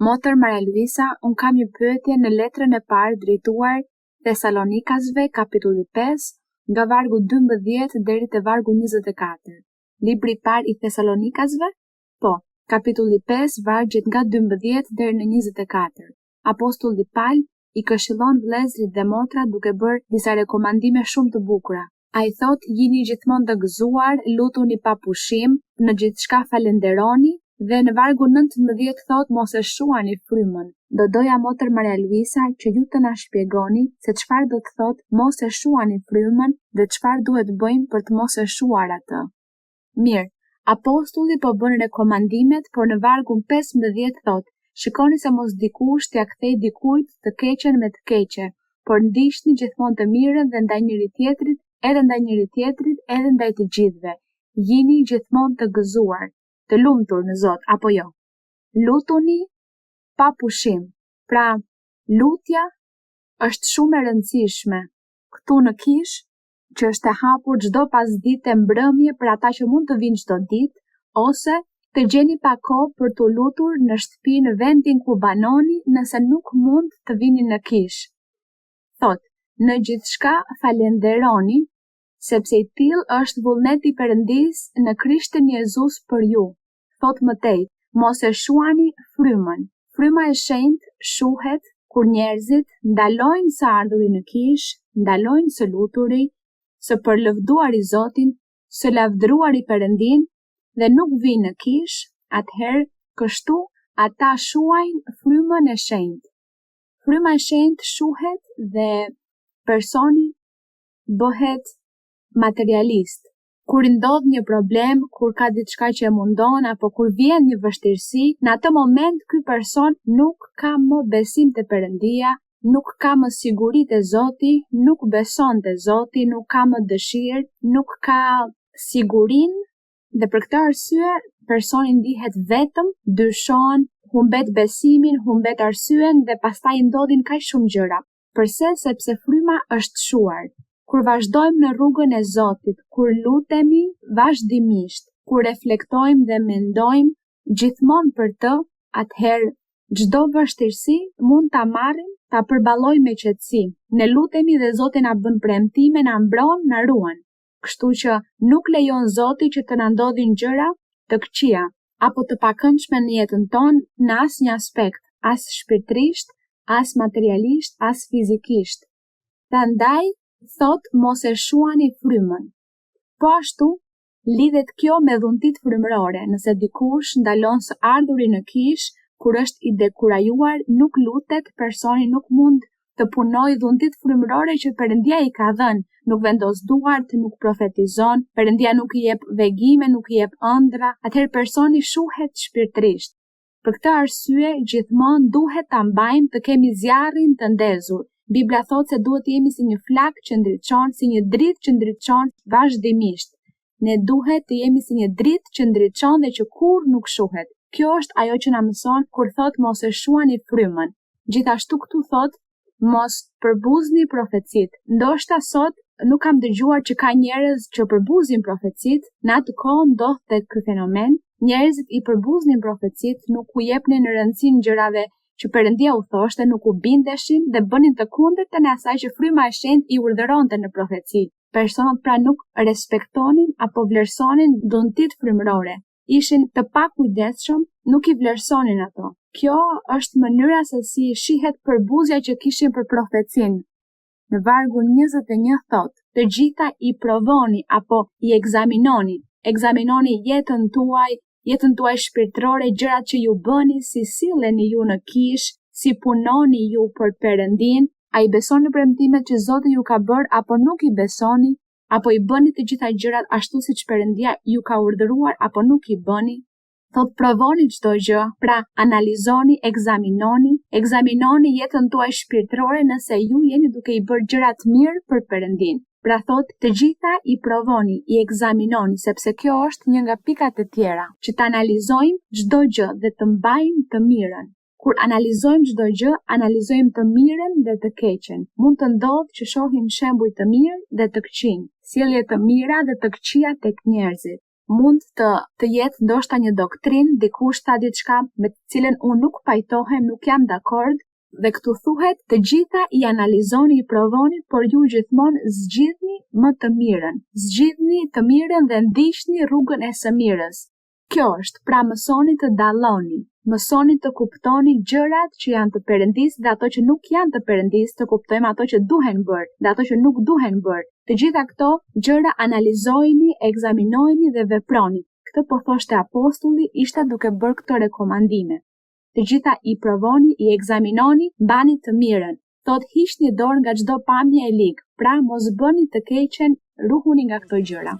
Motër Maria Luisa, unë kam një pyetje në letrën e parë drejtuar Thesalonikasve, kapitulli 5, nga vargu 12 deri te vargu 24. Libri i parë i Thesalonikasve? Po, kapitulli 5, vargjet nga 12 deri në 24. Apostulli Pal i këshillon vëllezërit dhe motrat duke bërë disa rekomandime shumë të bukura. Ai thotë, jini gjithmonë të gëzuar, lutuni pa pushim, në gjithçka falenderoni dhe në vargun 19 thotë mos e shuani frymën. Do doja motër Maria Luisa që ju të na shpjegoni se çfarë do të thotë mos e shuani frymën dhe çfarë duhet bëjmë për të mos e shuar atë. Mirë, apostulli po bën rekomandimet, por në vargun 15 thotë, shikoni se mos dikush t'ia kthejë dikujt të keqen me të keqe, por ndiqni gjithmonë të mirën dhe ndaj njëri tjetrit, edhe ndaj njëri tjetrit, edhe ndaj të gjithëve. Jini gjithmonë të gëzuar, të lumtur në Zot apo jo. Lutuni pa pushim. Pra, lutja është shumë e rëndësishme këtu në kishë që është e hapur çdo pasdite mbrëmje për ata që mund të vinë çdo ditë ose të gjeni pak kohë për t'u lutur në shtëpi në vendin ku banoni nëse nuk mund të vini në kishë. Thotë, në gjithçka falenderoni, sepse i tillë është vullneti i Perëndisë në Krishtin Jezus për ju. Thotë më tej, mos e shuani frymën. Fryma e shenjtë shuhet kur njerëzit ndalojnë së ardhuri në kishë, ndalojnë së luturi, së përlëvduari Zotin, së lavdëruari Perëndinë dhe nuk vijnë në kishë, atëherë kështu ata shuajnë frymën e shenjtë. Fryma e shenjtë shuhet dhe personi bëhet materialist. Kur i ndodh një problem, kur ka diçka që e mundon apo kur vjen një vështirësi, në atë moment ky person nuk ka më besim te Perëndia, nuk ka më siguri te Zoti, nuk beson te Zoti, nuk ka më dëshirë, nuk ka sigurinë dhe për këtë arsye personi ndihet vetëm, dyshon, humbet besimin, humbet arsyen dhe pastaj i ndodhin kaq shumë gjëra. Përse? Sepse fryma është shuar. Kur vazhdojmë në rrugën e Zotit, kur lutemi vazhdimisht, kur reflektojmë dhe mendojmë gjithmonë për të, atëherë çdo vështirësi mund ta marrim, ta përballojmë me qetësi. Ne lutemi dhe Zoti na bën premtime, na mbron, na ruan. Kështu që nuk lejon Zoti që të na ndodhin gjëra të këqija apo të pakëndshme në jetën tonë në asnjë aspekt, as shpirtërisht, as materialisht, as fizikisht. Prandaj thotë mos e shuani frymën. Po ashtu, lidhet kjo me dhuntitë frymërore, nëse dikush ndalon së ardhuri në kishë, kur është i dekurajuar, nuk lutet, personi nuk mund të punojë dhuntitë frymërore që Perëndia i ka dhënë, nuk vendos duart, nuk profetizon, Perëndia nuk i jep vegime, nuk i jep ëndrra, atëherë personi shuhet shpirtërisht. Për këtë arsye, gjithmonë duhet ta mbajmë të kemi zjarrin të ndezur. Bibla thotë se duhet të jemi si një flakë që ndriçon, si një dritë që ndriçon vazhdimisht. Ne duhet të jemi si një dritë që ndriçon dhe që kurrë nuk shuhet. Kjo është ajo që na mëson kur thotë mos e shuani frymën. Gjithashtu këtu thotë mos përbuzni profecitë. Ndoshta sot nuk kam dëgjuar që ka njerëz që përbuzin profecitë, në atë kohë ndodhte ky fenomen, njerëzit i përbuznin profecitë, nuk u jepnin rëndësinë gjërave që Perëndia u thoshte, nuk u bindeshin dhe bënin të kundërtën e asaj që fryma e shenjtë i urdhëronte në profeci. Personat pra nuk respektonin apo vlerësonin dhuntitë frymërore, ishin të pakujdesshëm, nuk i vlerësonin ato. Kjo është mënyra se si shihet përbuzja që kishin për profecinë. Në vargun 21 thotë, të gjitha i provoni apo i ekzaminoni, ekzaminoni jetën tuaj, jetën tuaj shpirtërore, gjërat që ju bëni, si silleni ju në kishë, si punoni ju për Perëndinë, a i besoni premtimet që Zoti ju ka bërë apo nuk i besoni, apo i bëni të gjitha gjërat ashtu siç Perëndia ju ka urdhëruar apo nuk i bëni? Thotë provoni çdo gjë, pra analizoni, ekzaminoni, ekzaminoni jetën tuaj shpirtërore nëse ju jeni duke i bërë gjërat mirë për Perëndinë. Pra thotë të gjitha i provoni, i ekzaminoni, sepse kjo është një nga pikat e tjera, që të analizojmë çdo gjë dhe të mbajmë të mirën. Kur analizojmë çdo gjë, analizojmë të mirën dhe të keqen. Mund të ndodhë që shohim shembuj të mirë dhe të këqinj, sjellje të mira dhe të këqija tek njerëzit. Mund të të jetë ndoshta një doktrinë, dikush tha diçka me të cilën unë nuk pajtohem, nuk jam dakord, dhe këtu thuhet të gjitha i analizoni, i provoni, por ju gjithmonë zgjidhni më të mirën. Zgjidhni të mirën dhe ndiqni rrugën e së mirës. Kjo është, pra mësoni të dalloni, mësoni të kuptoni gjërat që janë të Perëndisë dhe ato që nuk janë të Perëndisë, të kuptojmë ato që duhen bërë dhe ato që nuk duhen bërë. Të gjitha këto gjëra analizojini, ekzaminojini dhe veproni. Këtë po thoshte apostulli, ishte duke bërë këto rekomandime. Të gjitha i provoni, i ekzaminoni, mbani të mirën. Thotë hiqni dorë nga çdo pamje e ligë, pra mos bëni të keqen, ruhuni nga këto gjëra.